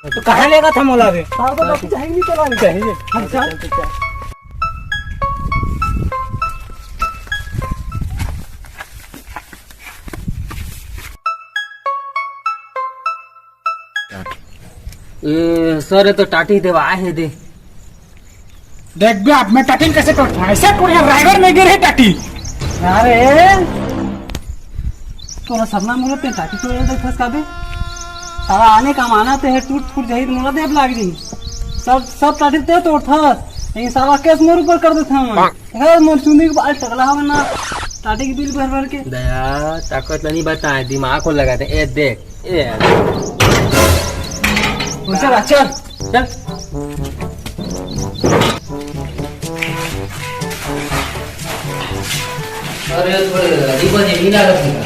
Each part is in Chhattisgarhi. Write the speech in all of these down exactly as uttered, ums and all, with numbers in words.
तो कहाँ लेगा था मोला रे? साहब को बाकी चाहिए नहीं चला नहीं चाहिए। अच्छा। ए, सर, ये तो टाटी देवा हे दे। देख बे, अब मैं टाटी कैसे टूट, ऐसे टूट गया, ड्राइवर में गिर है टाटी। अरे, तोरा सरना मुहूर्त में टाटी तोड़ दे खस का बे। साला आने का माना ते है, टूट फूट जाही तो मोला देब लाग जाही। सब, सब टाटी ते तोड़थस, लेकिन साला केस मोर ऊपर कर देथे हमन। ए, मोर चुंदी के बाल टकला हवे ना, टाटी के बिल भर भर के। दया, ताकत नहीं बताए, दिमाग को लगाते। ए, देख, ए। ओ, चल, चल, चल। अरे, थोड़े अजीब अजीब नहीं लागत है का?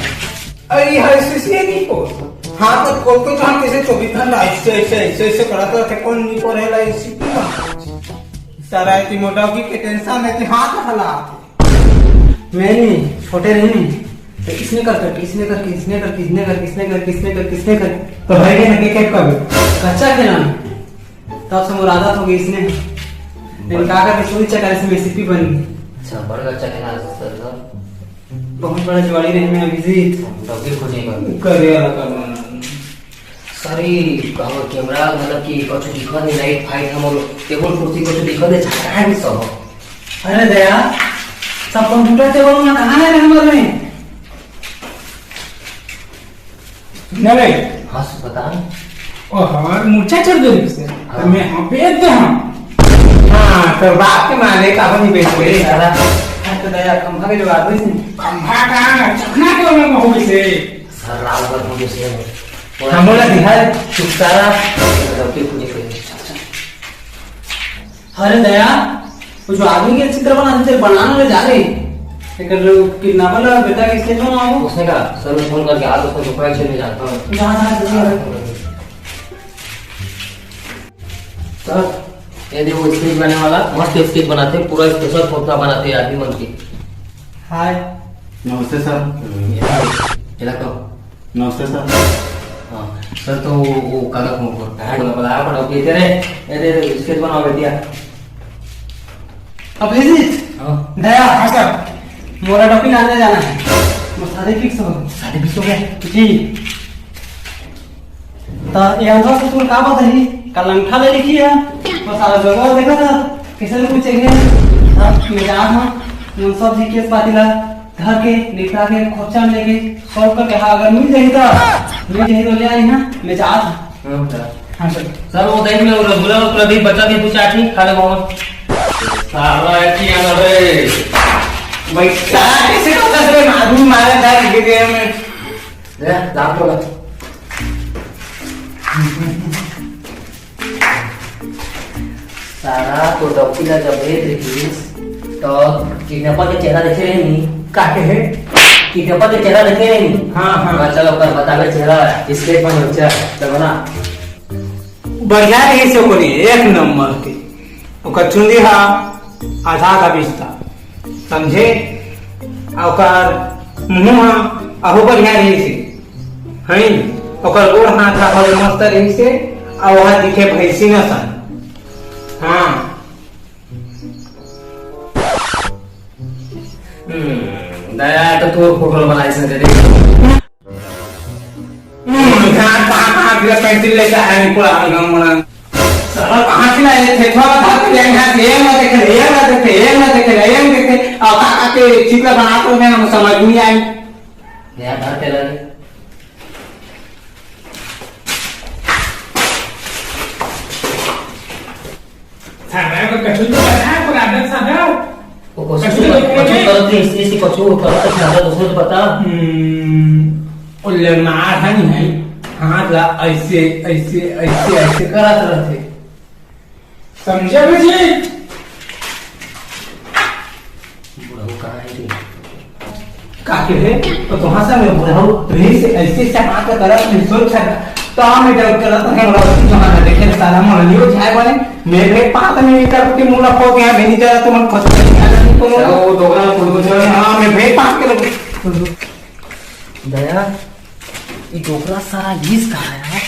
अरे, ये हर शीशे नहीं खोल। हाँ, तो खोल तो जान कैसे चौबीस घंटा ऐसे, ऐसे, ऐसे, ऐसे करत रहते, कौन नहीं पढ़ेला, इसी की बात। सारा एती मोटा की के टेंशन है कि हाथ हला। मैं नहीं, छोटे रहे नहीं। तो इसने कर करके, इसने करके, इसने करके, इसने करके, इसने करके, इसने करके, इसने करके। तो भाई के ना के खेत का भी। कच्चा खेला ना। तब से मोर आदत हो गई इसने। लेकिन का करके सुनी चक्कर से मैं सीपी बन गई। अच्छा, बड़ कच्चा खेला है सर, सर। बहुत बड़ा जुआड़ी रहे मैं अभिजीत। तब भी कुछ नहीं कर। करे वाला करना। सर, ई कहो कैमरा, मतलब कि कुछ दिखत नहीं, लाइट फाइट, हमर टेबल कुर्सी कुछ दिखत नहीं, झटका है सब। अरे दया, सब कंप्यूटर टेबल में कहाँ है हमर में? नहीं रे। हाँ, सर, बता। ओ, हमार मूर्छा चढ़ गई से। हाँ। मैं हाँ बेच दे हम। हाँ, तो बाप के मारे का नहीं बेच दे। सारा, हाँ, तो दया, खंभा के जुगाड़ हुई से। खंभा का, चखना के ओमे में हो गई से। सर, रात भर हो गई से। हम बोला दिखा, चुपचारा। गलती पूरी करी। अरे दया, वो जो आदमी के चित्र बनाते थे, बनाने ले जा रहे। एकर किडनैपर ला बेटा के स्केच बनाओ। उसने कहा, सर, मैं फोन करके आज उसको सुपरवाइजर में जाता हूँ। जा, जा, जल्दी आ। सर, ये देखो स्केच बनाने वाला, मस्त स्केच बनाते, पूरा स्पेशल फोटो बनाते आदमी मन के। हाय। नमस्ते सर। ये देखो। नमस्ते सर। हाँ, सर, तो वो, वो कागज को बोला, बोला, बोला, ये तेरे, ये दे, दे, स्केच बनाओ बेटिया। अभिजीत। हाँ। दया। हाँ सर। मोला डॉक्यूमेंट लाने जाना है। मोर शादी फिक्स हो। शादी फिक्स हो गया? जी। तो ये अंदर से तू का बताही? कल अंगठा ले लिखी है। तो सारा जगह देखा था, किसे ने पूछे गए? हाँ, मैं जा रहा हूँ। उन सब जी केस पाती ला घर के निपटा के खोपचा में लेके सॉल्व करके, हाँ, अगर मिल जाही तो, मिल जाही तो ले आई, हाँ, मैं जात हूँ। हाँ, सर। हाँ, सर। सर, वो देख लो, रसगुल्ला और प्रदीप बचा भी कुछ आदमी खा ले, मोहन। साला है कि यहाँ पे? भाई, साला कैसे करता है, मारू मारा था, गिर गया मैं। ले, दाम तो ले। सारा तो डॉक्टर ला जब भेज रहिस, तो किडनैपर के चेहरा देखे रहे नहीं? का के है? किडनैपर के चेहरा देखे रहे नहीं? हाँ, हाँ। हाँ, चलो, ओकर बतावे चेहरा, स्केच बन बच्चा, चलो ना। बढ़िया रहिस ओकरे, एक नंबर के। ओकर चुंदी हा आधा का बिस्ता, समझे? आ ओकर मुँह हा अहो बढ़िया रहिस हे। हैं? ओकर गोड़ हाथ ह बड़े मस्त रहिसे, अउ ओहा दिखे भैंसी नसन। हाँ। हम्म, दया तो तोर फोटो बनाइस हे रे। हम्म, कहाँ, कहाँ, कहाँ गिरा पेंसिल लेके आया है पूरा अंगम बना। साला कहाँ से लाए थे? थोड़ा बता के ले, यहाँ से ये ना देखे, ये ना देखे, ये ना देखे, ये ना देखे। और कहाँ के चित्र बना तो मैं हम समझ नहीं आई। नया घर के लगे। साला को कछु तो बता, पूरा आदत सादा। वो कछु कछु तो, तो कछु नहीं। करत नहीं, इसलिए से कछु करत नहीं, सादा दूसरे को बता। हम्म, वो लंगड़ा है नहीं है, हाथ ला ऐसे, ऐसे, ऐसे, ऐसे करत रहते। समझे बुझे? बुढ़ऊ कहाँ है रे? का के है? तो तुहां से मैं बुढ़ऊ, तुही से ऐसे, ऐसे हाथ का तरफ में सोच था। तो मैं जब करत है, और उसकी जमाना देखे, साला मोहल्लियों जाए वाले, मैं भी पात में नहीं कर के मुंह रखो, यहाँ भी नहीं जा रहा, तो मन खुश नहीं कर रहा, तो चलो, वो दोगला फुल को चलो। हाँ, मैं भी पात के लगे। दया, ये डोकरा सारा घिस कहाँ है यार?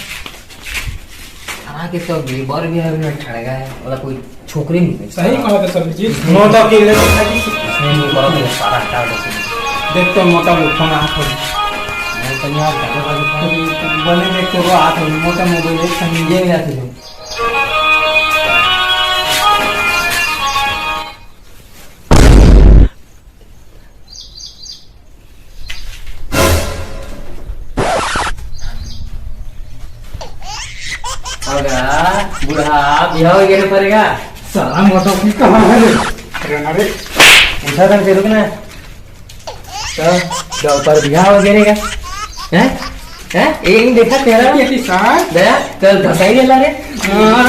आके तो बीबर भी है, मैं ठड़गा है, ओला कोई छोकरी नहीं मिलता। सही कहा था सर जी। मोटा के ले तो खाली से। नहीं, नहीं, बड़ा तो सारा हटा दो। देख तो मोटा लोग फोन आ था। मैं तो नहीं आता, तो बने देख तो आ था, मोटा मोबाइल एक संग ये मिला तुझे। अगा, बूढ़ा, बिहाव वगैरह पड़ेगा? साला मोटा की कहाँ है रे? अरे ना रे। उठा कर दे, रुक ना। तो, क्या ऊपर बिहाव वगैरह का? हैं? हैं? ये नहीं देखा तेरा? ये किसान? दया, कल धसाई गेला रे। हाँ,